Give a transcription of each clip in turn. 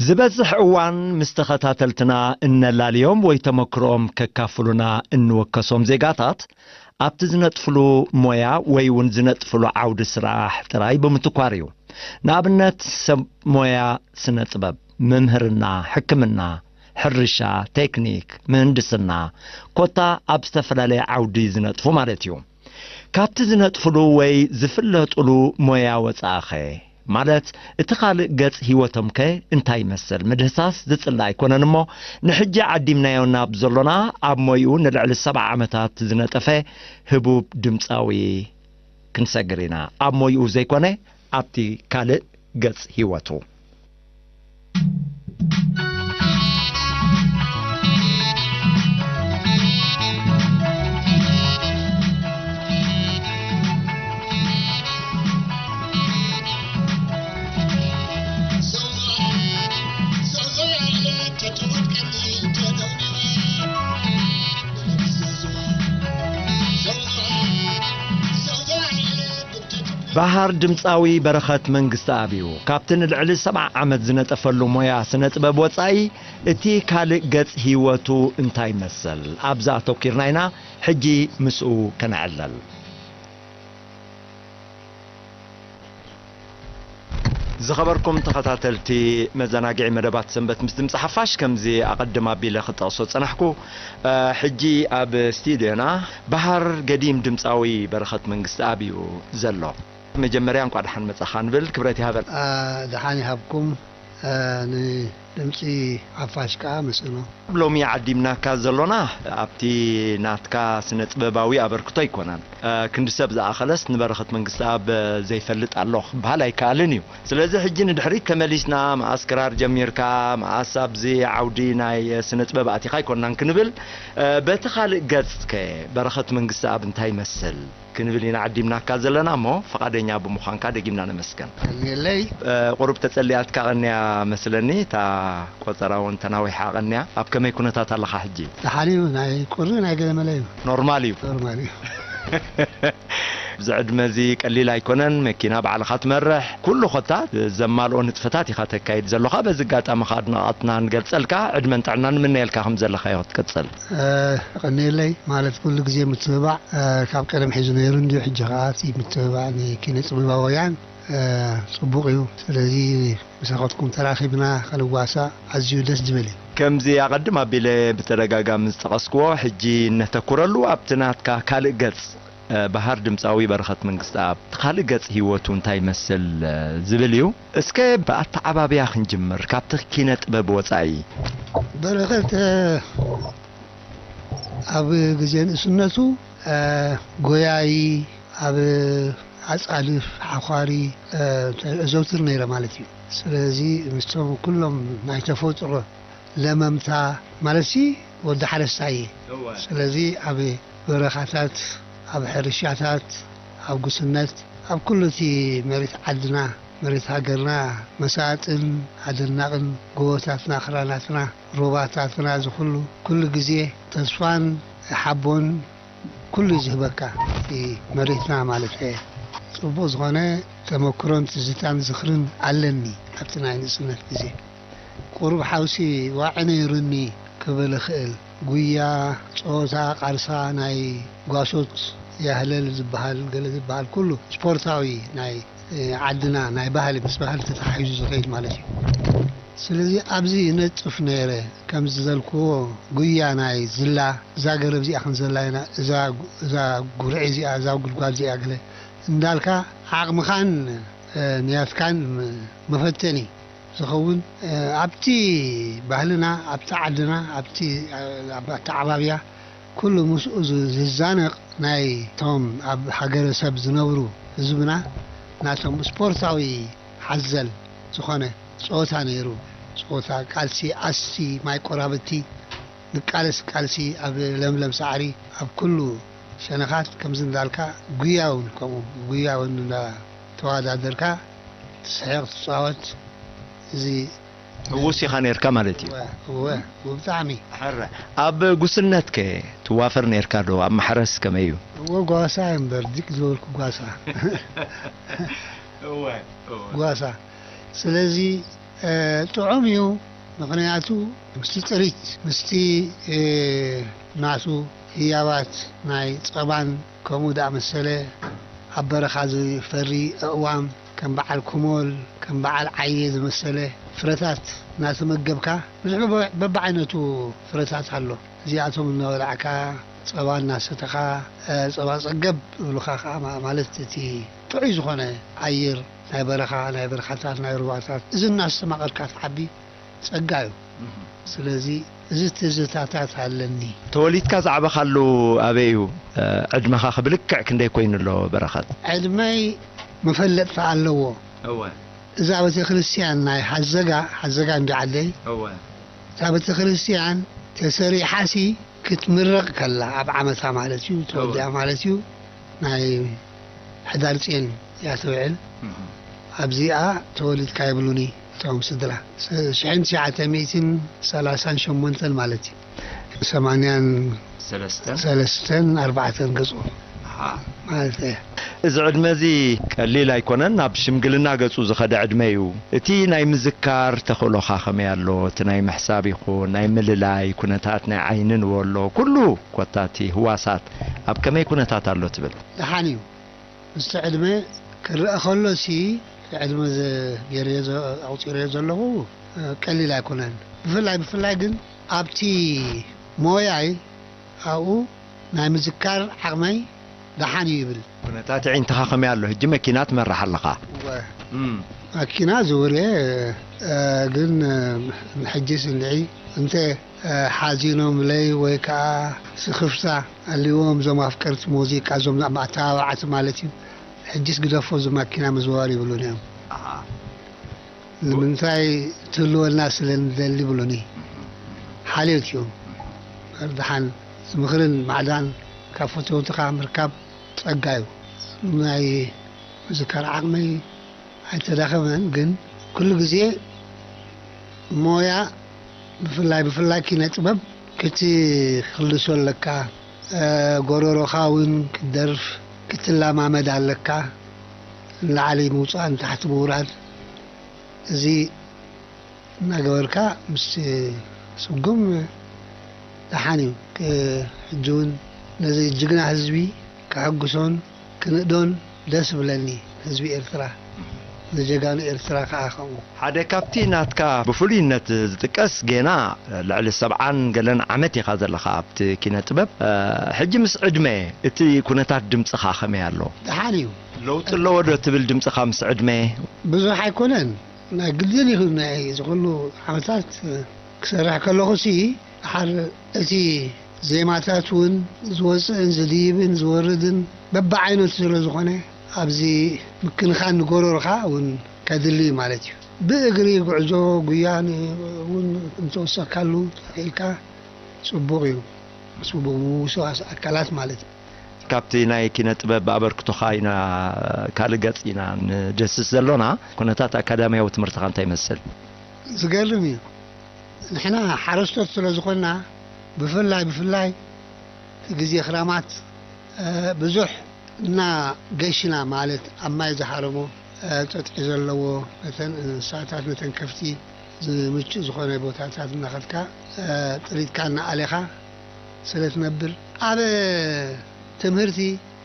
ዝበዝሕ እዋን ምስ ተኸታተልትና እነላልዮም ወይ ተመክሮኦም ከካፍሉና እንወከሶም ዜጋታት፣ ኣብቲ ዝነጥፍሉ ሞያ ወይ እውን ዝነጥፍሉ ዓውዲ ስራሕ ጥራይ ብምትኳር እዩ። ንኣብነት፣ ሰብ ሞያ ስነ ጥበብ፣ መምህርና፣ ሕክምና፣ ሕርሻ፣ ቴክኒክ፣ ምህንድስና፣ ኮታ ኣብ ዝተፈላለየ ዓውዲ ዝነጥፉ ማለት እዩ። ካብቲ ዝነጥፍሉ ወይ ዝፍለጥሉ ሞያ ወጻእኸ? ማለት፣ እቲ ካልእ ገጽ ህይወቶምከ እንታይ ይመስል? ምድህሳስ ዝጽላእ ኣይኮነን እሞ፣ ንሕጂ ዓዲምናዮ ናብ ዘሎና፣ ኣብ ሞይኡ ንልዕሊ ሰብዓ ዓመታት ዝነጠፈ ህቡብ ድምጻዊ ክንሰግር ኢና። ኣብ ሞይኡ ዘይኮነ፣ ኣብቲ ካልእ ገጽ ህይወቱ። ባህር ድምጻዊ በረኸት መንግስተኣብ እዩ። ካብቲ ንልዕሊ ሰብዓ ዓመት ዝነጠፈሉ ሞያ ስነ ጥበብ ወጻኢ፣ እቲ ካልእ ገጽ ህይወቱ እንታይ ይመስል? ኣብዛ ኣተኲርና ኢና ሕጂ ምስኡ ከነዕለል። ዝኸበርኩም ተኸታተልቲ መዘናግዒ መደባት ሰንበት ምስ ድምፂ ሓፋሽ፣ ከምዚ ኣቐድም ኣቢለ ክጠቕሶ ዝጸናሕኩ፣ እ፣ ሕጂ ኣብ ስቱድዮና ባህር ገዲም ድምፃዊ በረኸት መንግስተኣብ እዩ ዘሎ። መጀመርያ እንኳዕ ደሓን መጻኻ ንብል፣ ክብረት ይሃበል። እ፣ ደሓን ይሃብኩም። እ፣ ንድምፂ ሓፋሽ ከኣ መስእኖ። ሎሚ ዓዲምናካ ዘሎና ኣብቲ ናትካ ስነ ጥበባዊ ኣበርክቶ ኣይኮነን። እ፣ ክንዲ ሰብ ዝኣኸለስ ንበረኸት መንግስተኣብ ዘይፈልጥ ኣሎ ክበሃል ኣይከኣልን እዩ። ስለዚ ሕጂ ንድሕሪት ተመሊስና፣ መኣስ ክራር ጀሚርካ፣ መኣስ ኣብዚ ዓውዲ ናይ ስነ ጥበብ ኣቲኻ ኣይኮንናን ክንብል፣ እ፣ በቲ ካልእ ገጽከ በረኸት መንግስተኣብ እንታይ ይመስል? ክንብል ኢና ዓዲምናካ ዘለና እሞ፣ ፈቓደኛ ብምዃንካ ደጊምና ነመስገን። ቀኒለይ። እ፣ ቁሩብ ተጸሊኣትካ ቀንያ መስለኒ፣ እታ ቆጸራ እውን ተናዊሓ ቀንያ። ኣብ ከመይ ኩነታት ኣለኻ ሕጂ? ደሓን እዩ፣ ናይ ቁሪ ናይ ገለመለ እዩ። ኖርማል እዩ። ኖርማል እዩ። እዚ ዕድመ እዚ ቀሊል ኣይኮነን፣ መኪና ባዕልኻ ትመርሕ፣ ኩሉ ኮታ ዘማልኦ ንጥፈታት ኢኻ ተካይድ ዘሎኻ። በዚ ኣጋጣሚ ኸኣ ኣድናቖትና ንገልጸልካ፣ ዕድመን ጥዕናን ንምነየልካ ከም ዘለኻዮ ክትቅጽል። እ፣ የቐንየለይ። ማለት ኩሉ ግዜ ምትብባዕ፣ እ፣ ካብ ቀደም ሒዙ ነይሩ እንድዩ፣ ሕጂ ኸኣ እቲ ምትብባዕ ንኪነ ጥበባውያን፣ እ፣ ጽቡቕ እዩ። ስለዚ ምሳኻትኩም ተራኺብና ክንዋሳእ ኣዝዩ ደስ ዝብል እዩ። ከምዚ ኣቐድም ኣቢለ ብተደጋጋሚ ዝጠቐስክዎ፣ ሕጂ እነተኩረሉ ኣብቲ ናትካ ካልእ ገጽ፣ እ፣ በሃር ድምጻዊ በረኸት መንግስተኣብ፣ እቲ ካልእ ገጽ ህይወቱ እንታይ ይመስል፣ እ፣ ዝብል እዩ። እስከ ብኣተዓባብያ ክንጅምር፣ ካብቲ ኪነ ጥበብ ወጻኢ። በረኸት፣ እ፣ ኣብ ግዜ ንእስነቱ፣ እ፣ ጎያዪ፣ ኣብ ኣጻድፍ፣ ሓዃሪ፣ እ፣ ኣዘውትር ነይረ ማለት እዩ። ስለዚ ምስቶም ኩሎም ናይ ተፈጥሮ ለመምታ ማለትሲ ወዲ ሓረስታይ እየ። እወ። ስለዚ ኣብ በረኻታት፣ ኣብ ሕርሻታት፣ ኣብ ጉስነት፣ ኣብ ኩሉ እቲ መሬት ዓድና፣ መሬት ሃገርና መሳጥን ኣደናቕን፣ ጎቦታትና፣ ክራናትና፣ ሩባታትና፣ እዚ ኩሉ፣ ኩሉ ግዜ ተስፋን ሓቦን ኩሉ ዝህበካ እቲ መሬትና ማለት እየ። ጽቡቕ ዝኾነ ተመክሮን ትዝታን ዝኽርን ኣለኒ ኣብቲ ናይ ንእስነት ግዜ። ቁሩብ ሓውሲ ዋዒ ነይሩኒ ክብል እኽእል። ጉያ፣ ጸወታ፣ ቃርሳ፣ ናይ ጓሶት፣ ያህለል ዝበሃል፣ ገለ ዝበሃል ኩሉ ስፖርታዊ ናይ፣ እ፣ ዓድና ናይ ባህሊ፣ ምስ ባህሊ ተተሓሒዙ ዝኸይድ ማለት እዩ። ስለዚ ኣብዚ ነጥፍ ነይረ፣ ከምዚ ዘልክዎ ጉያ ናይ ዝላ፣ እዛ ገረብ እዚኣ ክንዘላ ኢና፣ እዛ፣ እዛ ጉርዒ እዚኣ፣ እዛ ጉድጓድ እዚኣ ገለ እንዳልካ ዓቕምኻን፣ እ፣ ንያትካን ም-፣ መፈተኒ ዝኸውን፣ እ፣ ኣብቲ ባህልና፣ ኣብቲ ዓድና፣ ኣብቲ፣ እ፣ ኣብ ኣተዓባብያ ኩሉ ምስኡ ዝ-፣ ዝዛነቕ ናይ እቶም ኣብ ሃገረሰብ ዝነብሩ ህዝብና ናቶም ስፖርታዊ ሓዘል ዝኾነ ጸወታ ነይሩ። ጸወታ ቃልሲ፣ ኣስቲ፣ ማይ ቆራብቲ፣ ንቃለስ ቃልሲ ኣብ ለምለም ሳዕሪ፣ ኣብ ኩሉ ሸነኻት ከምዚ እንዳልካ ጉያ እውን ከምኡ፣ ጉያ እውን እንዳተወዳደርካ ትስሕቕ ትጻወት፣ እዚ ሕዉስ ኢኻ ነይርካ ማለት እዩ። እወ፣ እወ፣ እወ፣ ብጣዕሚ። ሕረ፣ ኣብ ጉስነትከ ትዋፈር ነይርካ ዶ? ኣብ ማሕረስ ከመይ እዩ? እወ፣ ጓሳ እየ እምበር፣ ዲቅ ዝበልኩ ጓሳ። እወ፣ እወ። ጓሳ። ስለዚ እ፣ ጥዑም እዩ። ምኽንያቱ ምስቲ ጥሪት፣ ምስቲ፣ እ፣ ናቱ ህያባት ናይ ጸባን ከምኡ ደኣ መሰለ ኣብ በረኻ ዝፈሪ ኣእዋም፣ ከም በዓል ኩሞል፣ ከም በዓል ዓየ ዝመሰለ ፍረታት እናተመገብካ፣ ብዙሕ በበ-፣ በብዓይነቱ ፍረታት ኣሎ። እዚኣቶም እናበላዕካ፣ ጸባ እናሰተኻ፣ እ፣ ጸባ ጸገብ ይብሉኻ ከኣ፣ ማ-፣ ማለት እቲ ጥዑይ ዝኾነ ኣየር ናይ በረኻ፣ ናይ በረኻታት፣ ናይ ሩባታት፣ እዚ እናስተማቐርካ ትዓቢ ጸጋ እዩ። እህ። ስለዚ እዚ ትዝታታት ኣለኒ። ተወሊድካ ዝዓበኻሉ ኣበይ እዩ? እ፣ ዕድመኻ ከ ብልክዕ ክንደይ ኮይኑ ኣሎ በረኸት? ዕድመይ መፈለጥታ ኣለዎ። እወ። እዛ ቤተክርስትያን ናይ ሓዘጋ፣ ሓዘጋ እንዲ ዓደይ፣ እወ። እታ ቤተክርስትያን ተሰሪሓሲ ክትምረቕ ከላ፣ ኣብ ዓመታ ማለት እዩ፣ ተወሊኣ እወ። ማለት እዩ፣ ናይ ሕዳር ጽዮን እያ ትውዕል። እህ። ኣብዚኣ ተወሊድካ ይብሉኒ እቶም ስድራ። ስ-፣ ሽሕን ትሽዓተ ሚእትን ሰላሳን ሸሞንተን ማለት እዩ። ሰማንያን ሰለስተን? ሰለስተን ኣርባዕተን ገጹ ኣሃ። ማለት እየ። እዚ ዕድመ እዚ ቀሊል ኣይኮነን፣ ናብ ሽምግልና ገጹ ዝኸደ ዕድመ እዩ። እቲ ናይ ምዝካር ተኽእሎኻ ከመይ ኣሎ? እቲ ናይ ምሕሳብ ይኹን ናይ ምልላይ ኩነታት ናይ ዓይኒ ንበሎ፣ ኩሉ ኮታ እቲ ህዋሳት ኣብ ከመይ ኩነታት ኣሎ ትብል? ደሓን እዩ። ምስቲ ዕድመ ክረኣ ከሎሲ፣ እቲ ዕድመ ዘ-፣ ገይረዮ ዘ-፣ ኣቑጺረዮ ዘለኹ፣ እ፣ ቀሊል ኣይኮነን። ብፍላይ፣ ብፍላይ ግን ኣብቲ ሞያይ ኣብኡ ናይ ምዝካር ዓቕመይ ደሓን እዩ ይብል። ኩነታት ኣዒንትኻ ከመይ ኣሎ? ሕጂ መኪና ትመርሕ ኣለኻ። እወ። እም። መኪና ዝውር እየ፣ እ፣ ግን፣ እ፣ ንሕጂስ እንድዒ እንተ፣ እ፣ ሓዚኖምለይ ወይ ከኣ ስኽፍታ ኣልዎም እዞም ኣፍቀርቲ ሙዚቃ፣ እዞም ኣተባባዕቲ ማለት እዩ፣ ሕጂስ ግደፎ፣ እዚ መኪና ምዝዋር ይብሉን እዮም። ኣሃ። ንምንታይ ትህልወልና ስለ ንደሊ ይብሉኒ። ሓልዮት እዩ። ደሓን ምኽርን ማዕዳን ካብ ፈተውትኻ ምርካብ ጸጋ እዩ። ናይ ምዝካር ዓቕመይ ኣይተዳኸመን፣ ግን ኩሉ ግዜ ሞያ ብፍላይ፣ ብፍላይ ኪነ ጥበብ ክትክልሶ ኣለካ። እ፣ ጎረሮኻ እውን ክትደርፍ ክትለማመድ ኣለካ። ንላዕሊ ምውጻእ፣ ንታሕቲ ምውራድ። እዚ እናገበርካ ምስ ስጉም ደሓን እዩ። ክ-፣ ሕጂ እውን ነዚ ጅግና ህዝቢ ከሐጉሶን ክንእዶን ደስ ይብለኒ። ህዝቢ ኤርትራ፣ ንጀጋኑ ኤርትራ ከኣ ከምኡ። ሓደ ካብቲ ናትካ ብፍሉይነት ዝጥቀስ፣ ጌና ልዕሊ ሰብዓን ገለን ዓመት ኢኻ ዘለኻ ኣብቲ ኪነ ጥበብ። እ፣ ሕጂ ምስ ዕድመ እቲ ኩነታት ድምጽኻ ከመይ ኣሎ? ደሓን እዩ። ለውጢ ኣለዎ ዶ ትብል ድምጽኻ ምስ ዕድመ? ብዙሕ ኣይኮነን። ናይ ግድን ይኹን ናይ እዚ ኩሉ ዓመታት ክሰርሕ ከለኹሲ፣ ደሓር እቲ ዜማታት እውን ዝወፅእን ዝድይብን ዝወርድን በብዓይነቱ ስለ ዝኾነ፣ ኣብዚ ምክንኻን ንጎረሮኻ እውን ከድሊ እዩ ማለት እዩ። ብእግሪ ጉዕዞ፣ ጉያ ን-፣ እውን እንተወሰካሉ ኢልካ ጽቡቕ እዩ። ጽቡቕ ምውስዋስ ኣካላት ማለት እዩ። ካብቲ ናይ ኪነ ጥበብ ኣበርክቶኻ ኢና ካልእ ገጽ ኢና ንደስስ ዘሎና። ኩነታት ኣካዳሚያዊ ትምህርትኻ እንታይ ይመስል? ዝገርም እዩ። ንሕና ሓረስቶት ስለ ዝኾንና፣ ብፍላይ፣ ብፍላይ እቲ ግዜ ክራማት፣ እ፣ ብዙሕ እና ገሽና ማለት ኣብ ማይ ዝሃረሞ፣ እ፣ ጸጥዒ ዘለዎ፣ ነተን እንስሳታት፣ ነተን ከፍቲ ዝምቹእ ዝኾነ ቦታታት እናኸድካ፣ እ፣ ጥሪትካ እናኣሌኻ ስለ ትነብር፣ ኣብ ትምህርቲ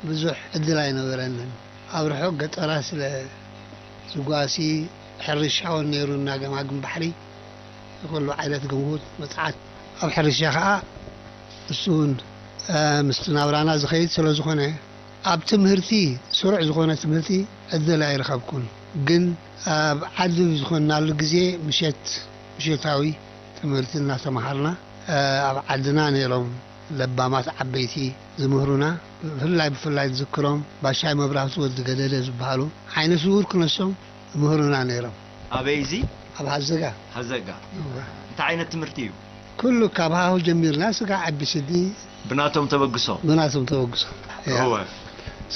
ብዙሕ ዕድል ኣይነበረንን። ኣብ ርሑቕ ገጠራት ስለ ዝጓሲ፣ ሕርሻ እውን ነይሩ፣ እና ገማግም ባሕሪ፣ ኩሉ ዓይነት ገምሁት፣ መጽዓት። ኣብ ሕርሻ ኸኣ እሱ እውን፣ እ፣ ምስቲ ናብራና ዝኸይድ ስለ ዝኾነ፣ ኣብ ትምህርቲ ስሩዕ ዝኾነ ትምህርቲ ዕድል ኣይረኸብኩን። ግን ኣብ ዓዲ ዝኾንናሉ ግዜ ምሸት፣ ምሸታዊ ትምህርቲ እናተምሃርና፣ እ፣ ኣብ ዓድና ነይሮም ለባማት ዓበይቲ ዝምህሩና። ብፍላይ፣ ብፍላይ ዝዝክሮም ባሻይ መብራህቱ ወዲ ገደደ ዝበሃሉ ዓይነ ስውር ክነሶም ይምህሩና ነይሮም። ኣበይ እዚ? ኣብ ሃዘጋ። ሃዘጋ። እወ። እንታይ ዓይነት ትምህርቲ እዩ? ኩሉ ካብ ሃሁ ጀሚርና፣ ስጋዕ ኤ ቢ ሲ ዲ። ብናቶም ተበግሶ? ብናቶም ተበግሶ። ያ። እወ።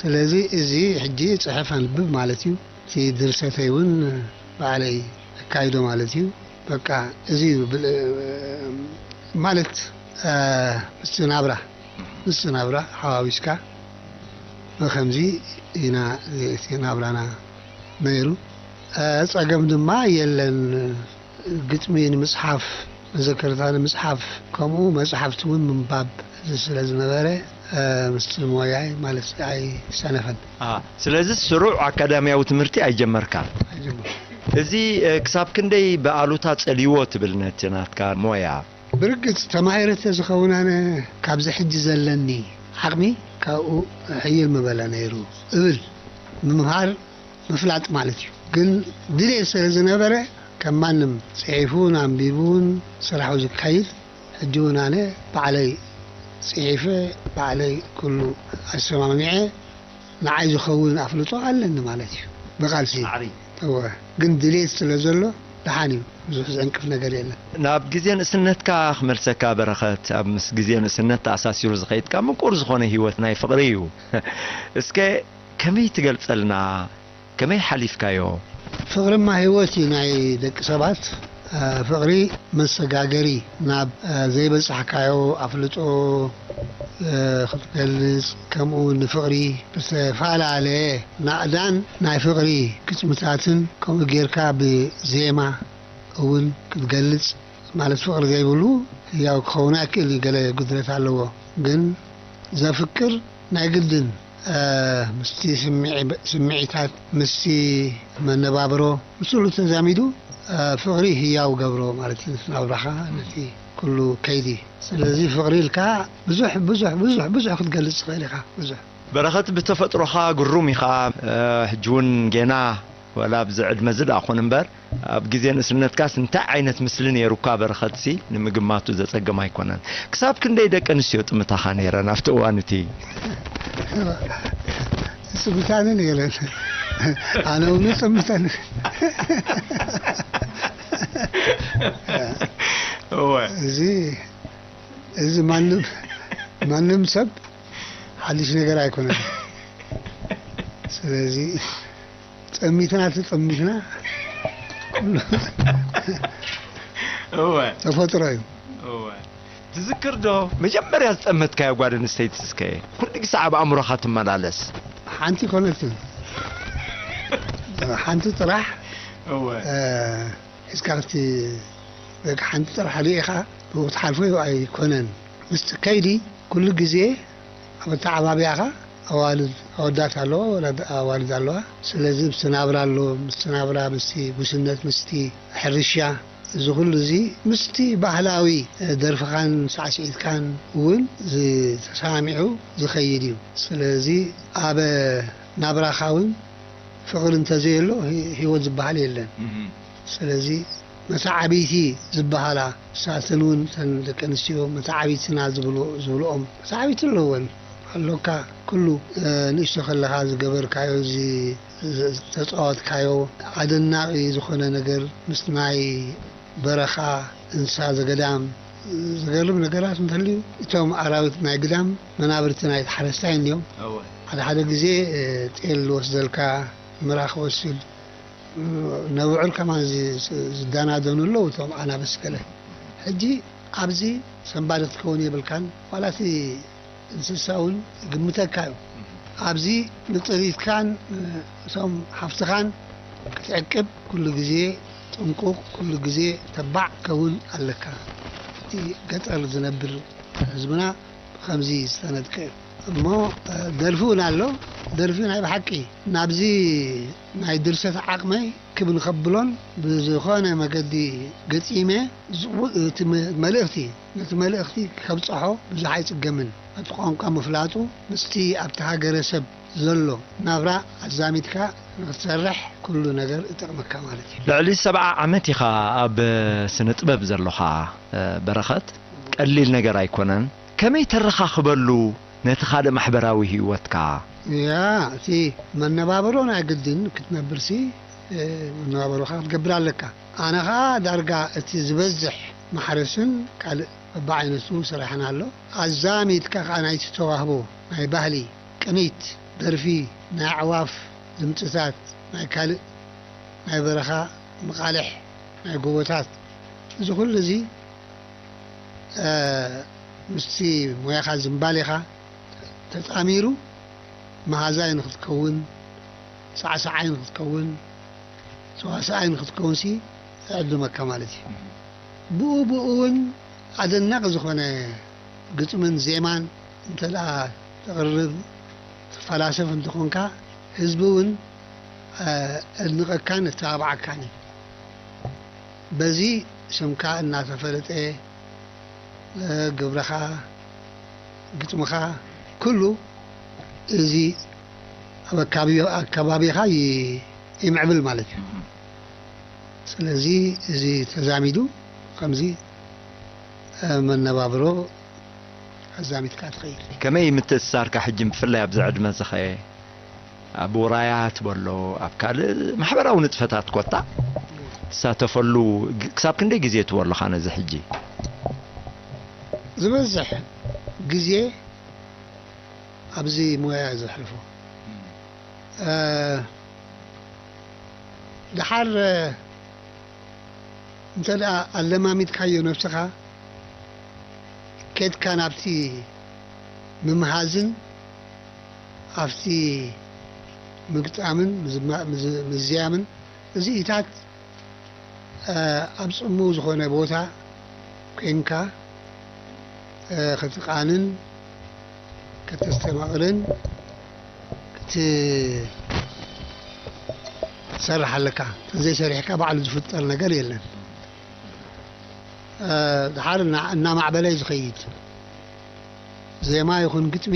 ስለዚ እዚ ሕጂ ጽሕፍ ኣንብብ ማለት እዩ። እቲ ድርሰተይ እውን ባዕለይ ኣካይዶ ማለት እዩ። በቃ እዚ እዩ ብል-፣ ማለት፣ እ፣ ምስቲ ናብራ፣ ምስቲ ናብራ ሓዋዊስካ ብኸምዚ ኢና እቲ ናብራና ነይሩ። ጸገም ድማ የለን። ግጥሚ ንምጽሓፍ፣ መዘከርታ ንምጽሓፍ፣ ከምኡ መጽሓፍቲ እውን ምንባብ ስለ ዝነበረ፣ ምስቲ ሞያይ ማለት ኣይሰነፈን። ስለዚ ስሩዕ ኣካዳሚያዊ ትምህርቲ ኣይጀመርካን? ኣይጀመርኩ። እዚ ክሳብ ክንደይ ብኣሉታ ጸልይዎ ትብል ነቲ ናትካ ሞያ? ብርግጽ ተማሂረ ተዝኸውን ኣነ ካብዚ ሕጂ ዘለኒ ዓቕሚ ካብኡ ሕይል ምበለ ነይሩ እብል። ምምሃር ምፍላጥ ማለት እዩ። ግን ድሌት ስለ ዝነበረ ከም ማንም ጽሒፉን ኣንቢቡን ስራሑ ዝካይድ፣ ሕጂ እውን ኣነ ባዕለይ ጽሒፈ ባዕለይ ኩሉ ኣሰማሚዐ ንዓይ ዝኸውን ኣፍልጦ ኣለኒ ማለት እዩ። ብቓልሲ እወ። ግን ድሌት ስለ ዘሎ ደሓን እዩ። ብዙሕ ዘንቅፍ ነገር የለን። ናብ ግዜ ንእስነትካ ክመልሰካ በረኸት፣ ኣብ ምስ ግዜ ንእስነት ተኣሳሲሩ ዝኸይድካ ምቁር ዝኾነ ህይወት ናይ ፍቕሪ እዩ። እስከ ከመይ ትገልጸልና? ከመይ ሓሊፍካዮ? ፍቕርማ ህይወት እዩ ናይ ደቂ ሰባት። ፍቕሪ መሰጋገሪ ናብ ዘይበጻሕካዮ ኣፍልጦ ክትገልጽ፣ ከምኡ ንፍቕሪ ብዝተፈላለየ ናእዳን ናይ ፍቕሪ ግጥምታትን ከምኡ ጌርካ ብዜማ እውን ክትገልጽ ማለት ፍቕሪ ዘይብሉ ህያው ክኸውን ኣይክእል እዩ። ገለ ጉድለት ኣለዎ። ግን ዘፍቅር ናይ ግድን ምስቲ ስምዒታት ምስቲ መነባብሮ ምስሉ ተዛሚዱ ፍቕሪ ህያው ገብሮ ማለት እዩ። ነቲ ናብራኻ ነቲ ኩሉ ከይዲ ስለዚ ፍቕሪ ኢልካ ብዙሕ ብዙሕ ብዙሕ ብዙሕ ክትገልጽ ትኽእል ኢኻ። ብዙሕ በረኸት ብተፈጥሮኻ ግሩም ኢኻ። ሕጂ እውን ጌና ወላ ኣብዚ ዕድመ እዚ ደኣ ኹን እምበር ኣብ ግዜ ንእስነትካስ እንታይ ዓይነት ምስሊ ነይሩካ በረኸትሲ ንምግማቱ ዘጸግም ኣይኮነን። ክሳብ ክንደይ ደቂ ኣንስትዮ ጥምታኻ ነይረን ኣብቲ እዋን እቲ? ጽምታኒ ነይረን። ኣነ እውን ጽምተን። እወ። እዚ እዚ ማንም ማንም ሰብ ሓድሽ ነገር ኣይኮነን። ስለዚ ጠሚትና ተጠሚትና ኩሉ እወ ተፈጥሮ እዩ። እወ ትዝክር ዶ መጀመርያ ዝጠመትካዮ ጓል ኣንስተይቲ እስከ ኩሉ ግዜ ኣብ ኣእምሮኻ ትመላለስ? ሓንቲ ኮነትን ሓንቲ ጥራሕ እወ እ፣ ሒዝካ ክትበቅሕ ሓንቲ ጥራሕ ሪኢኻ ብኡ ክትሓልፎ ኣይኮነን። ምስቲ ከይዲ ኩሉ ግዜ ኣብ ኣተዓባብያኻ ኣዋልድ ኣወዳት ኣለዋ፣ ኣዋልድ ኣለዋ። ስለዚ ምስቲ ናብራ ኣሎ፣ ምስቲ ናብራ፣ ምስቲ ጉስነት፣ ምስቲ ሕርሻ፣ እዚ ኩሉ እዚ ምስቲ ባህላዊ ደርፍኻን ሳዕስዒትካን እውን ዝተሰማሚዑ ዝኸይድ እዩ። ስለዚ ኣብ ናብራኻ እውን ፍቕሪ እንተዘየሎ ህይወት ዝበሃል የለን። ስለዚ መተዓብይቲ ዝበሃላ ንሳተን እውን እተን ደቂ ኣንስትዮ መተዓብይትና ዝብልኦም መተዓብይቲ ኣለወን። ኣሎካ ኩሉ ንእሽቶ ከለኻ ዝገበርካዮ ዝተፃወትካዮ ኣደናቂ ዝኾነ ነገር ምስ ናይ በረኻ እንስሳ ዘገዳም ዝገርም ነገራት እንተልዩ እቶም ኣራዊት ናይ ግዳም መናብርቲ ናይ ሓረስታይ እንዲዮም። ሓደ ሓደ ግዜ ጤል ዝወስደልካ ምራ ክወስድ ነብዑር ከማን ዝዳናደኑ ኣለዉ እቶም ኣናብስ ገለ። ሕጂ ኣብዚ ሰንባዲ ክትከውን የብልካን ዋላ እቲ እንስሳ እውን ይግምተካ እዩ። ኣብዚ ንጥሪትካን እቶም ሃፍትኻን ክትዕቅብ ኩሉ ግዜ ጥንቁቕ ኩሉ ግዜ ተባዕ ከውን ኣለካ። እቲ ገጠር ዝነብር ህዝብና ብኸምዚ ዝተነድቀ እዩ። እሞ ደርፊ እውን ኣሎ። ደርፊ ናይ ብሓቂ ናብዚ ናይ ድርሰት ዓቕመይ ክብ ንኸብሎን ብዝኾነ መገዲ ገጢመ እቲ መልእኽቲ ነቲ መልእኽቲ ከብጽሖ ብዙሕ ኣይጽገምን። እቲ ቋንቋ ምፍላጡ ምስቲ ኣብቲ ሃገረሰብ ዘሎ ናብራ ኣዛሚድካ ንኽትሰርሕ ኩሉ ነገር ይጠቕመካ ማለት እዩ። ልዕሊ ሰብዓ ዓመት ኢኻ ኣብ ስነ ጥበብ ዘሎኻ በረኸት፣ ቀሊል ነገር ኣይኮነን። ከመይ ተረኻኽበሉ ነቲ ካልእ ማሕበራዊ ህይወትካ? ያ፣ እቲ መነባብሮ ናይ ግድን ክትነብርሲ መነባብሮኻ ክትገብር ኣለካ። ኣነ ኸኣ ዳርጋ እቲ ዝበዝሕ ማሕረስን ካልእ በብዓይነቱ ስራሕን ኣሎ። ኣዛሚድካ ከኣ ናይቲ ተዋህቦ ናይ ባህሊ ቅኒት፣ ደርፊ፣ ናይ ኣዕዋፍ ድምጽታት፣ ናይ ካልእ ናይ በረኻ መቓልሕ፣ ናይ ጎቦታት፣ እዚ ኩሉ እዚ ምስቲ ሞያኻ ዝምባሌኻ ተጣሚሩ መሃዛይ ንኽትከውን፣ ሳዕሳዓይ ንኽትከውን፣ ተዋሳኣይ ንክትከውንሲ ይዕድመካ ማለት እዩ። ብኡ ብኡ እውን ኣደናቂ ዝኾነ ግጥምን ዜማን እንተ ደኣ ተቕርብ ትፈላሰፍ እንተኾንካ፣ ህዝቢ እውን፣ እ፣ ኣድንቐካን እተባብዓካን እዩ። በዚ ስምካ እናተፈለጠ፣ እ፣ ግብርኻ፣ ግጥምኻ፣ ኩሉ እዚ ኣብ ኣካባቢ-፣ ኣካባቢኻ ይ-፣ ይምዕብል ማለት እዩ። ስለዚ እዚ ተዛሚዱ ከምዚ፣ እ፣ መነባብሮ ኣዛሚድካ ትኸይድ። ከመይ ምትእስሳርካ ሕጂ ብፍላይ ኣብዚ ዕድመ ዝኸ ኣብ ውራያት በሎ ኣብ ካልእ ማሕበራዊ ንጥፈታት ኮታ ትሳተፈሉ ግ-፣ ክሳብ ክንደይ ግዜ ትወ ኣለኻ ነዚ ሕጂ? ዝበዝሕ ግዜ ኣብዚ ሞያ እየ ዘሕልፎ። እ፣ ደሓር፣ እ፣ እንተ ደኣ ኣለማሚድካዮ ነብስኻ፣ ኬድካ ናብቲ ምምሃዝን ኣብቲ ምግጣምን ምዝማ-፣ ምዝ-፣ ምዝያምን እዚኢታት፣ እ፣ ኣብ ጽምው ዝኾነ ቦታ ኮይንካ፣ እ፣ ክትቃንን ከተስተማቕርን ክትሰርሕ ኣለካ። እንተዘይሰሪሕካ ባዕሉ ዝፍጠር ነገር የለን። እ፣ ድሓር እና-፣ እናማዕበለ እዩ ዝኸይድ። ዜማ ይኹን ግጥሚ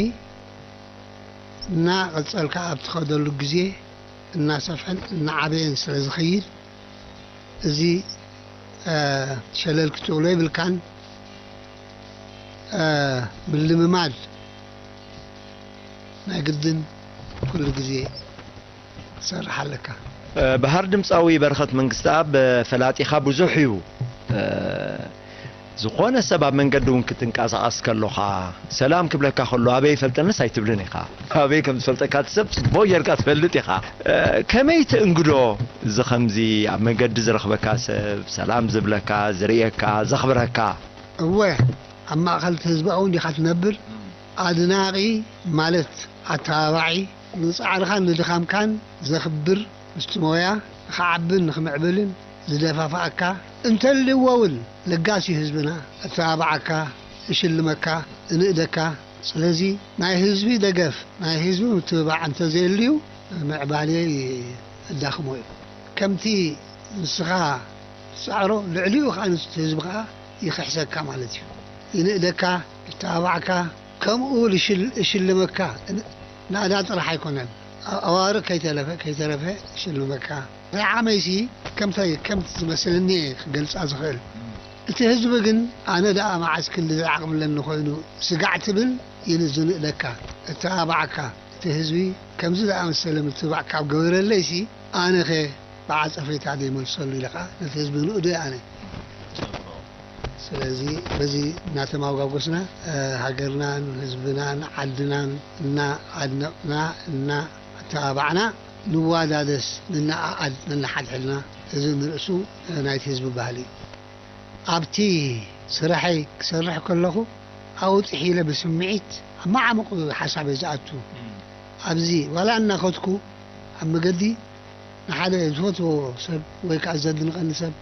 እናቐጸልካ ኣብ ትኸደሉ ግዜ እናሰፍሐን እናዓበየን ስለ ዝኸይድ፣ እዚ፣ እ፣ ሸለል ክትብሎ የብልካን። እ፣ ምልምማድ ናይ ግድን ኩሉ ግዜ ትሰርሕ ኣለካ። እ፣ በሃር ድምጻዊ በረኸት መንግስተኣብ፣ እ፣ ፈላጢኻ ብዙሕ እዩ። እ፣ ዝኾነ ሰብ ኣብ መንገዲ እውን ክትንቀሳቐስ ከሎኻ፣ ሰላም ክብለካ ከሎ፣ ኣበይ ይፈልጠንስ ኣይትብልን ኢኻ። ኣበይ ከም ዝፈልጠካ እቲ ሰብ ጽቡቕ ጌርካ ትፈልጥ ኢኻ። እ፣ ከመይ ትእንግዶ እዚ ከምዚ ኣብ መንገዲ ዝረኽበካ ሰብ፣ ሰላም ዝብለካ፣ ዝርእየካ፣ ዘኽብረካ? እወ፣ ኣብ ማእከል እቲ ህዝቢ እውን ዲኻ ትነብር? ኣድናቒ ማለት ኣተባባዒ፣ ንጻዕርኻን ንድኻምካን ዘኽብር፣ ምስቲ ሞያ ንኽዓብን ንኽምዕብልን ዝደፋፍኣካ፣ እንተልዎ እውን ለጋሲ ህዝብና፣ እተባብዓካ፣ እሽልመካ፣ እንእደካ። ስለዚ ናይ ህዝቢ ደገፍ፣ ናይ ህዝቢ ምትብባዕ እንተዘየልዩ፣ ምዕባለ የዳኽሞ እዩ። ከምቲ ንስኻ ትጻዕሮ፣ ልዕሊኡ ኸኣ ንስቲ ህዝቢ ኸኣ ይኽሕሰካ ማለት እዩ። ይንእደካ፣ ይተባባዕካ፣ ከምኡ ልሽል-፣ እሽልመካ። ን-፣ ናእዳ ጥራሕ ኣይኮነን። ኣ-፣ ኣዋርቕ ከይተለፈ-፣ ከይተረፈ እሽልመካ። ዓመይሲ ከምታይ-፣ ከምቲ ዝመስለኒ እየ ክገልጻ ዝኽእል። እቲ ህዝቢ ግን ኣነ ደኣ መዓስ ክንድዚ ዓቕሚ ኣለኒ ኮይኑ ስጋዕ ትብል ኢሉ ዝንእደካ፣ እተባባዓካ። እቲ ህዝቢ ከምዚ ዝኣመሰለ ምትብባዕ ካብ ገበረለይሲ ኣነኸ ብዓጸፈይታ ዘይመልሰሉ ኢለ ኸኣ ነቲ ህዝቢ ንእዶ እየ ኣነ። ስለዚ በዚ እናተማጓጎስና፣ እ፣ ሃገርናን ህዝብናን ዓድናን እናኣድነቕና እናተባባዕና ንዋዳደስ፣ ንነዓዓድ፣ ነነሓድሕድና፣ እዚ ንርእሱ ናይቲ ህዝቢ ባህሊ እዩ። ኣብቲ ስራሐይ ክሰርሕ ከለኹ ኣብኡ ጥሕ ኢለ ብስምዒት ኣብ መዓሙቕ ሓሳብ እየ ዝኣቱ። ኣብዚ ዋላ እናኸድኩ ኣብ መገዲ ንሓደ ዝፈትዎ ሰብ ወይ ከዓ ዘድንቐኒ ሰብ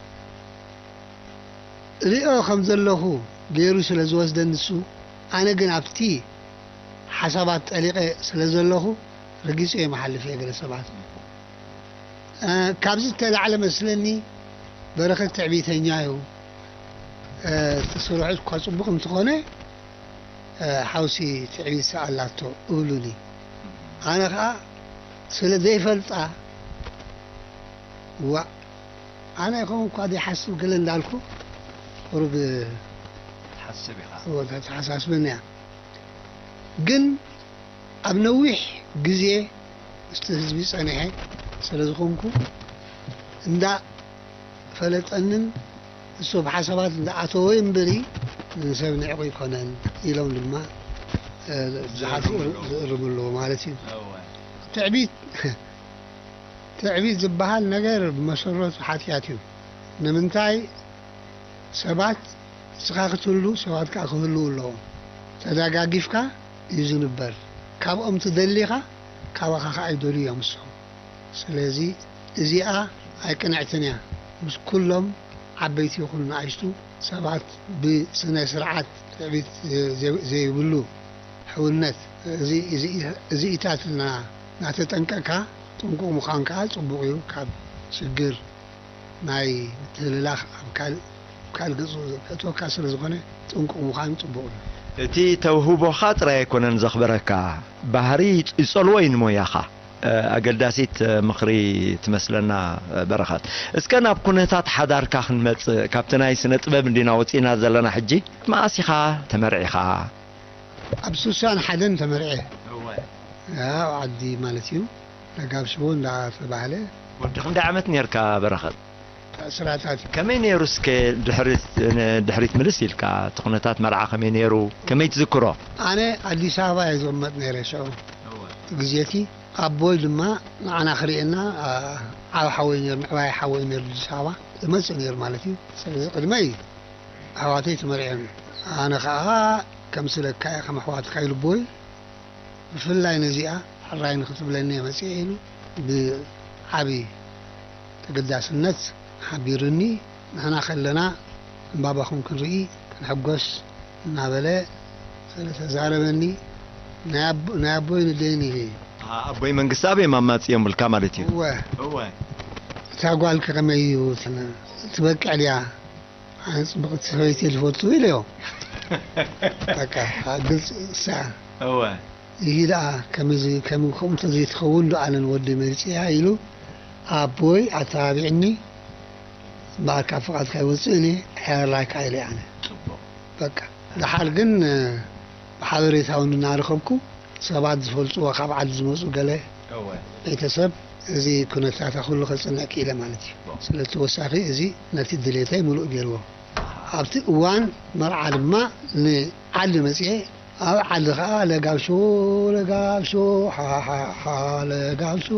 ሪኦ ከም ዘለኹ ገይሩ ስለ ዝወስደኒ እሱ፣ ኣነ ግን ኣብቲ ሓሳባት ጠሊቐ ስለ ዘለኹ ረጊጸ እየ መሓልፍ እየ ገለ ሰባት። እ፣ ካብዚ እተላዕለ መስለኒ በረኸት ትዕቢተኛ እዩ። እ፣ እቲ ስርሑ እኳ ጽቡቕ እንተኾነ፣ እ፣ ሓውሲ ትዕቢት ኣላቶ እብሉኒ። ኣነ ኸኣ ስለ ዘይፈልጣ፣ ዋእ፣ ኣነ ይኸውን እኳ ዘይሓስብ ገለ እንዳልኩ ቁሩብ ትሓስብ ኢኻ። እዎ፣ ተተሓሳስበኒ እያ። ግን ኣብ ነዊሕ ግዜ ምስቲ ህዝቢ ጸኒሐ ስለ ዝኾንኩ፣ እንዳ ፈለጠንን እሱ ብሓሳባት እንዳ ኣተወ እምበሪ ንሰብ ንዕቑ ይኮነን ኢሎም ድማ፣ እ፣ ዝሓስቡ ዝእርሙ ኣለዉ። ዝእርሙ ኣለዉ ማለት እዩ። እወ። ትዕቢት፣ ትዕቢት ዝበሃል ነገር ብመሰረቱ ሓጢኣት እዩ። ንምንታይ ሰባት ንስኻ ክትህሉ፣ ሰባት ከኣ ክህልዉ ኣለዎም። ተደጋጊፍካ እዩ ዝንበር። ካብኦም ትደሊ ኢኻ፣ ካባኻ ከኣ ይደልዩ እዮም ንሶም። ስለዚ እዚኣ ኣይቅንዕትን እያ። ምስ ኩሎም ዓበይቲ ይኹኑ ንኣሽቱ ሰባት ብስነ ስርዓት ትዕቢት ዘ-፣ ዘይብሉ ሕውነት፣ እዚ፣ እዚ፣ እዚ ኢታትና እናተጠንቀቕካ ጥንቁቕ ምዃን ከኣ ጽቡቕ እዩ። ካብ ሽግር ናይ ምትህልላኽ ኣብ ካልእ፣ ኣብ ካልእ ገጹ ዘእትወካ ስለ ዝኾነ ጥንቁቕ ምዃን ጽቡቕ እዩ። እቲ ተውህቦኻ ጥራይ ኣይኮነን ዘኽብረካ፣ ባህሪ ይጽ-፣ ይጸልዎ እዩ ንሞያኻ። እ፣ ኣገዳሲት፣ እ፣ ምኽሪ ትመስለና፣ እ፣ በረኸት። እስከ ናብ ኩነታት ሓዳርካ ክንመጽእ፣ ካብቲ ናይ ስነ ጥበብ እንዲና ወጺእና ዘለና ሕጂ። መኣስ ኢኻ ተመርዒኻ? ኣብ ስሳን ሓደን ተመርዐ። እወ። ኣብ ዓዲ ማለት እዩ። ለጋብ ሽቦ እንዳተባህለ። ወዲ ክንደይ ዓመት ኔርካ በረኸት? ዕስራታት። ከመይ ነይሩ እስከ ድሕሪት፣ ንድሕሪት ምልስ ኢልካ፣ እቲ ኩነታት መርዓ ከመይ ነይሩ? ከመይ ትዝክሮ? ኣነ ኣዲስ ኣበባ እየ ዝቕመጥ ነይረ ሽዑ። እወ። እቲ ግዜ እቲ ኣቦይ ድማ ንዓና ክርእየና፣ ኣ-፣ ዓብ ሓወይ ነይሩ፣ ምዕባይ ሓወይ ነይሩ ኣዲስ ኣበባ። ዝመጽእ ነይሩ ማለት እዩ። ስለዚ ቅድመይ ኣሕዋተይ ተመርዕዮም። ኣነ ኸኣ ከም ስለካ እየ፣ ከም ኣሕዋትካ ኢሉ ኣቦይ፣ ብፍላይ ነዚኣ ሕራይ ንኽትብለኒ እየ መጺአ ኢሉ ብዓቢ ተገዳስነት ሓቢሩኒ። ንሕና ከለና ዕምባባኹም ክንርኢ፣ ክንሕጎስ እናበለ ስለ ተዛረበኒ፣ ናይ ኣቦ-፣ ናይ ኣቦይ ንደይን ኢለ። ኣ-፣ ኣቦይ መንግስትኣብ እዮም ኣማጺኦምልካ ማለት እዩ? እወ። እወ። እታ ጓልኪ ከመይ እዩ? ትነ-፣ ትበቅዕ ድያ? ኣነ ጽብቕቲ ሰበይቲ እየ ዝፈቱ ኢለዮ። በቃ፣ ኣብ ግልጺ እሳ። እወ። ይሂ ደኣ፣ ከምዚ፣ ከም-፣ ከምኡ እንተዘይትኸውን ዶ ኣነ ንወደይ መሪጸያ ኢሉ ኣቦይ ኣተባቢዕኒ። እምበኣር ካብ ፍቓድካ ይወጽእ፣ እኔ ሕራይካ ኢለ ኣነ። ጽቡቕ። በቃ። ደሓር ግን፣ እ፣ ብሓበሬታ እውን እናረኸብኩ፣ ሰባት ዝፈልጥዎ፣ ካብ ዓዲ ዝመጹ ገለ እወ። ቤተሰብ፣ እዚ ኩነታታ ኩሉ ከጽንዕ ክኢለ ማለት እዩ። ጽቡቕ። ስለቲ ወሳኺ እዚ ነቲ ድሌተይ ምሉእ ገይርዎ። ኣብቲ እዋን መርዓ ድማ ንዓዲ መጺኤ፣ ኣብ ዓዲ ኸኣ ለጋብሾ፣ ለጋብሾ፣ ሓሓሓ ለጋብሾ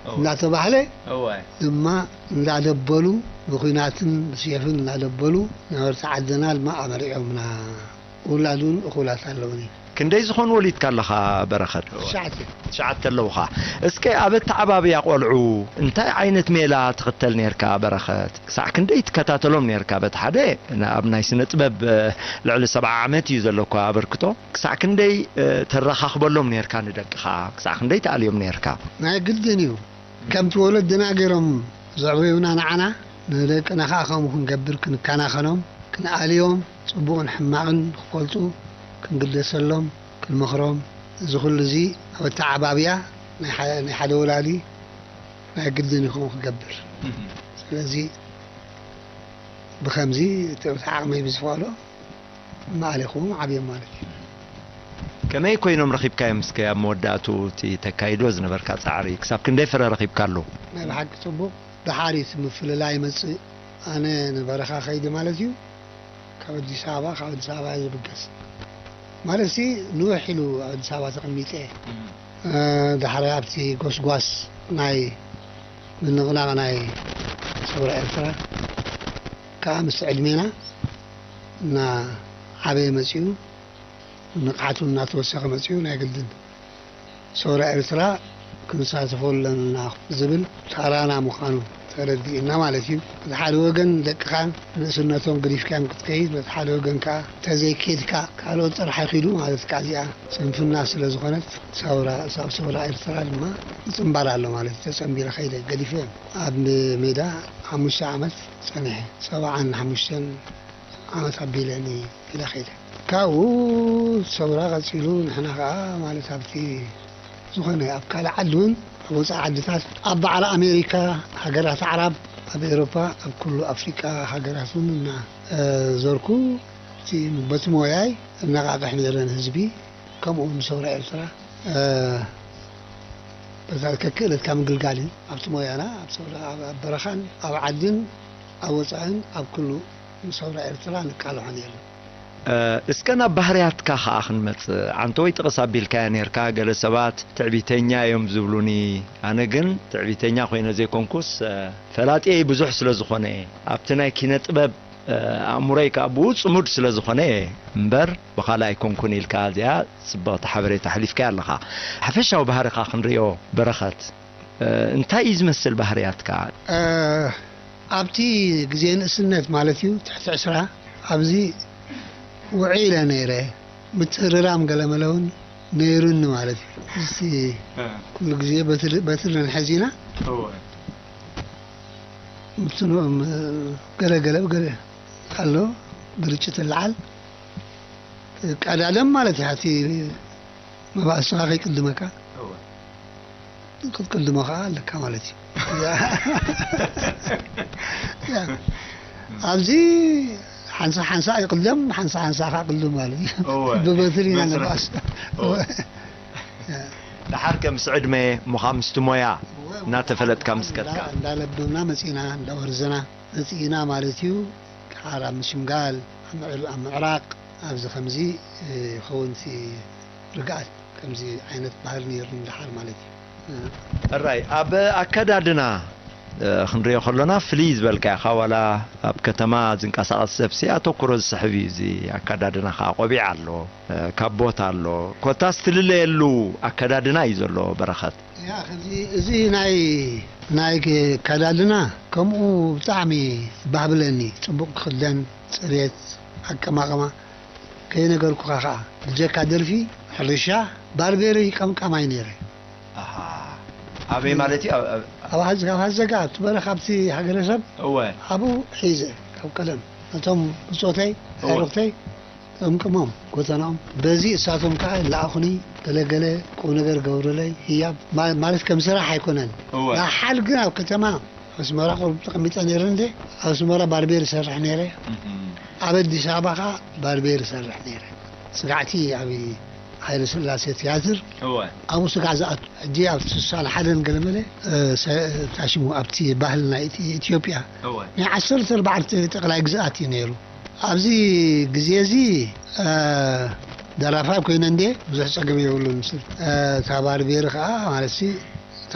እወ። እናተባህለ እወ። ድማ እንዳደበሉ፣ ብኲናትን ብሴፍን እናደበሉ ነበርቲ ዓድና ድማ ኣመሪዖምና። ውላድ እውን እኹላት ኣለውኒ። ክንደይ ዝኾኑ ወሊድካ ኣለኻ በረኸት? ትሽዓተ። ትሽዓተ ኣለውኻ። እስከ ኣብ ኣተዓባብያ ቆልዑ እንታይ ዓይነት ሜላ ትኽተል ኔርካ በረኸት? ክሳዕ ክንደይ ትከታተሎም ኔርካ? በቲ ሓደ፣ ን-፣ ኣብ ናይ ስነ ጥበብ፣ እ፣ ልዕሊ ሰብዓ ዓመት እዩ ዘለካ ኣበርክቶ። ክሳዕ ክንደይ፣ እ፣ ተረኻኽበሎም ኔርካ ንደቅኻ? ክሳዕ ክንደይ ትኣልዮም ኔርካ? ናይ ግድን እዩ። ከምቲ ወለድና ገይሮም ዘዕበዩና ንዓና፣ ንደቅና ኸኣ ከምኡ ክንገብር፣ ክንከናኸኖም፣ ክንኣልዮም፣ ጽቡቕን ሕማቕን ንኽፈልጡ ክንግደሰሎም፣ ክንመኽሮም። እዚ ኹሉ እዚ ኣብ ኣተዓባብያ ናይ ሓ-፣ ናይ ሓደ ወላዲ ናይ ግድን እዩ ከምኡ ክገብር። እህ። ስለዚ ብኸምዚ እቲ፣ እቲ ዓቕመይ ብዝፈቕዶ እናኣሌኹ ዓብዮም ማለት እዩ። ከመይ ኮይኖም ረኺብካዮም እስከ ኣብ መወዳእቱ እቲ ተካይዶ ዝነበርካ ጻዕሪ ክሳብ ክንደይ ፍረ ረኺብካሉ? ናይ ብሓቂ ጽቡቕ። ደሓር እቲ ምፍልላይ ይመጽእ። ኣነ ንበረኻ ከይደ ማለት እዩ። ካብ ኣዲስ ኣበባ፣ ካብ ኣዲስ ኣበባ እየ ዝብገስ። ማለትሲ ንውሕ ኢሉ ኣብ ኣዲስ ኣበባ ተቐሚጠ። እም። እ፣ ዳሕራይ ኣብቲ ጎስጓስ ናይ ምንቕናቕ ናይ ሰውራ ኤርትራ ከኣ ምስ ዕድሜና እናዓበየ መጺኡ፣ ንቕሓቱ እናተወሰኸ መጺኡ፣ ናይ ግድን ሰውራ ኤርትራ ክንሳተፎ ኣለና ዝብል ታራና ምዃኑ ተረዲእና ማለት እዩ። በቲ ሓደ ወገን ደቅኻን ንእስነቶም ገዲፍካዮም ክትከይድ፣ በቲ ሓደ ወገን ከኣ እንተዘይኬድካ ካልኦት ጥራሕ ይኺዱ ማለት ከኣ እዚኣ ስንፍና ስለ ዝኾነት፣ ሰውራ፣ ኣብ ሰውራ ኤርትራ ድማ ይጽንበር ኣሎ ማለት እዩ። ተጸንቢረ ከይደ ገዲፈ ኣብ ሜዳ ሓሙሽተ ዓመት ጸኒሐ። ሰብዓን ሓሙሽተን ዓመት ኣቢለኒ ኢለ ከይደ። ካብኡ ሰውራ ቀጺሉ፣ ንሕና ከኣ ማለት ኣብቲ ዝኾነ ኣብ ካልእ ዓዲ እውን፣ ኣብ ወጻኢ ዓድታት፣ ኣብ በዓል ኣሜሪካ፣ ሃገራት ኣዕራብ፣ ኣብ ኤውሮጳ፣ ኣብ ኩሉ ኣፍሪቃ ሃገራት እውን እና፣ እ፣ ዞርኩ፣ እቲ በቲ ሞያይ እነቓቕሕ ነይረ ንህዝቢ። ከምኡ እውን ሰውራ ኤርትራ፣ እ፣ በዛ ከክእለትካ ምግልጋል እዩ። ኣብቲ ሞያና፣ ኣብ ሰውራ፣ ኣብ፣ ኣብ በረኻን ኣብ ዓድን ኣብ ወጻእን ኣብ ኩሉ ንሰውራ ኤርትራ ንቃልሖ ነይርና። እ፣ እስከ ናብ ባህርያትካ ኸኣ ክንመጽእ። ዓንተወይ ጥቕስ ኣቢልካዮ ነይርካ፣ ገለ ሰባት ትዕቢተኛ እዮም ዝብሉኒ። ኣነ ግን ትዕቢተኛ ኮይነ ዘይኮንኩስ፣ እ፣ ፈላጥየይ ብዙሕ ስለ ዝኾነ፣ ኣብቲ ናይ ኪነ ጥበብ፣ እ፣ ኣእምሮይ ከኣ ብኡ ጽሙድ ስለ ዝኾነ እምበር፣ ብኻልእ ኣይኮንኩን ኢልካ እዚኣ ጽብቕቲ ሓበሬታ ኣሕሊፍካያ ኣለኻ። ሓፈሻዊ ባህርኻ ክንርእዮ በረኸት። እ፣ እንታይ እዩ ዝመስል ባህርያትካ? እ፣ ኣብቲ ግዜ ንእስነት ማለት እዩ፣ ትሕቲ ዕስራ፣ ኣብዚ ውዒለ ነይረ። ምትእርራም ገለመለ እውን ነይሩኒ ማለት እዩ። እዚ እ። ኩሉ ግዜ በትሪ፣ በትሪ ንሕዝ ኢና። እወ። ምትኖ-፣ ም-፣ ገለ ገለ ገለ ኣሎ፣ ግርጭት ይለዓል። ቀዳደም ማለት እዩ፣ እቲ መባእስኻ ከይቅድመካ። እወ። ክትቅድሞ ከኣ ኣለካ ማለት እዩ። ያ። ያ። ኣብዚ ሓንሳ ሓንሳ ይቅደም፣ ሓንሳ ሓንሳ ከኣ ቅድም ማለት እዩ። እወ። ብበትሪ ኢና በትሪ። ንባእስ። እወ። እወ። ያ። ደሓር ከ ምስ ዕድመ እሞ ከኣ ምስቲ ሞያ እወ፣ እናተፈለጥካ ምስ ከድካ? እንዳ-፣ እንዳለበምና መጺእና፣ እንዳወርዘና መጺእና ማለት እዩ። ደሓር ኣብ ምሽምጋል፣ ኣብ ምዕር-፣ ኣብ ምዕራቅ፣ ኣብዚ ከምዚ፣ እ፣ ይኸውን እቲ ርግኣት። ከምዚ ዓይነት ባህሊ ነይሩ ንደሓር ማለት እዩ። ሕራይ፣ ኣብ ኣከዳድና፣ እ፣ ክንሪኦ ከሎና ፍልይ ዝበልካ ኢኻ። ዋላ ኣብ ከተማ ዝንቀሳቐስ ሰብሲ ኣተኩሮ ዝስሕብ እዩ። እዚ ኣከዳድና ከኣ ቆቢዕ ኣሎ፣ እ፣ ካቦት ኣሎ። ኮታስ ትልለየሉ ኣከዳድና እዩ ዘሎ በረኸት። ያ፣ ከምዚ፣ እዚ ናይ፣ ናይ ኣከዳድና ከምኡ ብጣዕሚ ባህብለኒ። ጽቡቕ ክኽደን፣ ጽሬት፣ ኣቀማቕማ፣ ከይነገርኩኻ ኸዓ፣ ብጀካ ደርፊ፣ ሕርሻ፣ ባርቤሪ ቀምቃማይ ነይረ። ኣሃ። ኣበይ ማለት እዩ? ኣብ፣ ኣብ ኣብ ሃዝ-፣ ካብ ሃዘጋ፣ ኣብቲ በረኻ፣ ኣብቲ ሃገረሰብ፣ እወ። ኣብኡ ሒዘ፣ ካብ ቀደም። ነቶም ብጾተይ፣ እወ። ኣዕሩኽተይ፣ ቀምቅሞም፣ ጎተናኦም። በዚ እሳቶም ከኣ ይለኣኹኒ፣ ገለ ገለ ቁም ነገር ገብሩለይ፣ ህያብ፣ ማ-፣ ማለት ከም ስራሕ ኣይኮነን። እወ። ደሓር ግን ኣብ ከተማ ኣስመራ ቁሩብ ተቐሚጠ ነይረ እንዴ፣ ኣስመራ ባርቤር ይሰርሕ ነይረ። እህም። ኣብ ኣዲስ ኣበባ ኸዓ ባርቤር ይሰርሕ ነይረ። ስጋዕቲ ኣብ ሃይለ ስላሴ ትያትር እወ። ኣብኡ ስጋዕ ዝኣቱ። ሕጂ ኣብ ስሳን ሓደን ገለመለ፣ እ፣ ሰ-፣ እንታይ ሽሙ፣ ኣብቲ ባህሊ ናይ ኢቲ-፣ ኢትዮጵያ እወ። ናይ ዓሰርተ ኣርባዕተ ጠቕላይ ግዝኣት እዩ ነይሩ። ኣብዚ ግዜ እዚ፣ እ፣ ደራፋይ ኮይነ እንዴ፣ ብዙሕ ጸገም የብሉን። እ፣ እታ ባርቤር ኸዓ ማለትሲ እታ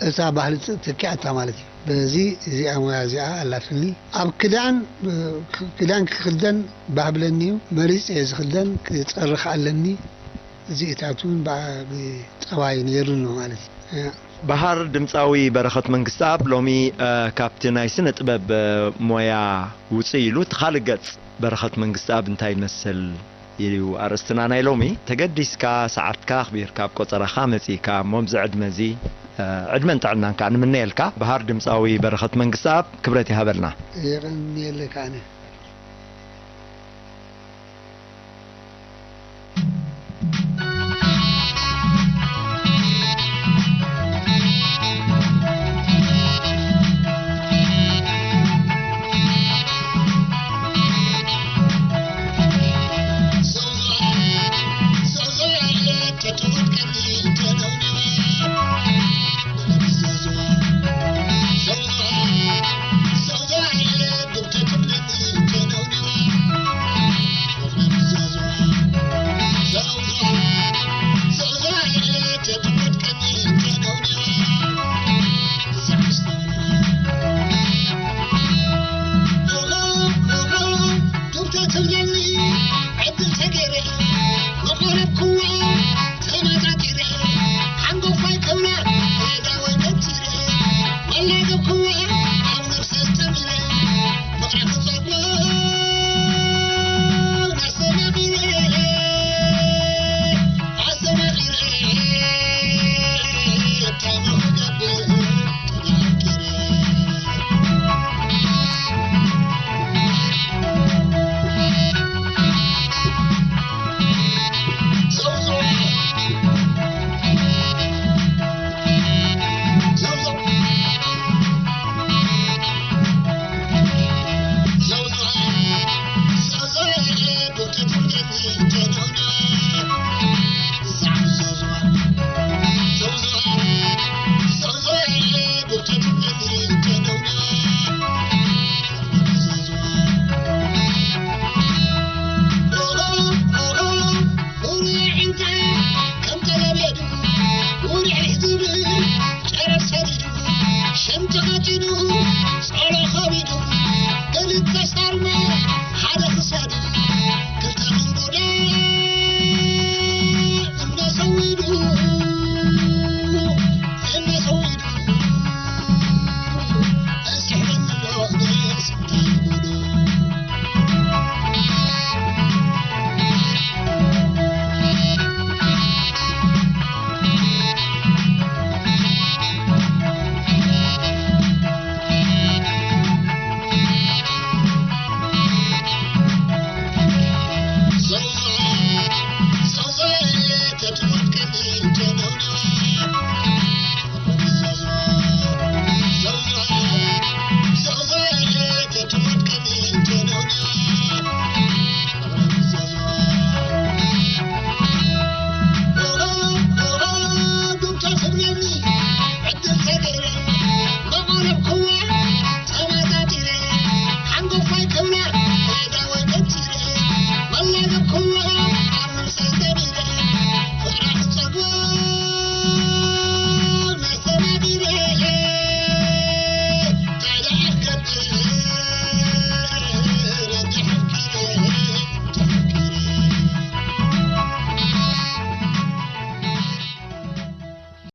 እታ ባህሊ ት-፣ ተኪኣታ ማለት እዩ። በዚ እዚኣ ሞያ እዚኣ ኣላትኒ። ኣብ ክዳን፣ እ፣ ክ-፣ ክዳን ክኽደን ባህብለኒ እዩ። መሪጸ እየ ዝኽደን፣ ክጸርኽ ኣለኒ። እዚኢታት እውን ብኣ-፣ ብጸባይ ነይሩኒ ማለት እዩ። እ። በሃር ድምጻዊ በረኸት መንግስተኣብ ሎሚ፣ እ፣ ካብቲ ናይ ስነ ጥበብ፣ እ፣ ሞያ ውጽእ ኢሉ እቲ ካልእ ገጽ በረኸት መንግስተኣብ እንታይ ይመስል? እዩ ኣርእስትና ናይ ሎሚ። ተገዲስካ ሰዓትካ ኣኽቢርካ ኣብ ቆጸራኻ መጺእካ እሞ፣ ኣብዚ ዕድመ እዚ፣ እ፣ ዕድመን ጥዕናን ከኣ ንምነየልካ። በሃር ድምጻዊ በረኸት መንግስተኣብ፣ ክብረት ይሃበልና። የቐንየለካ ኣነ።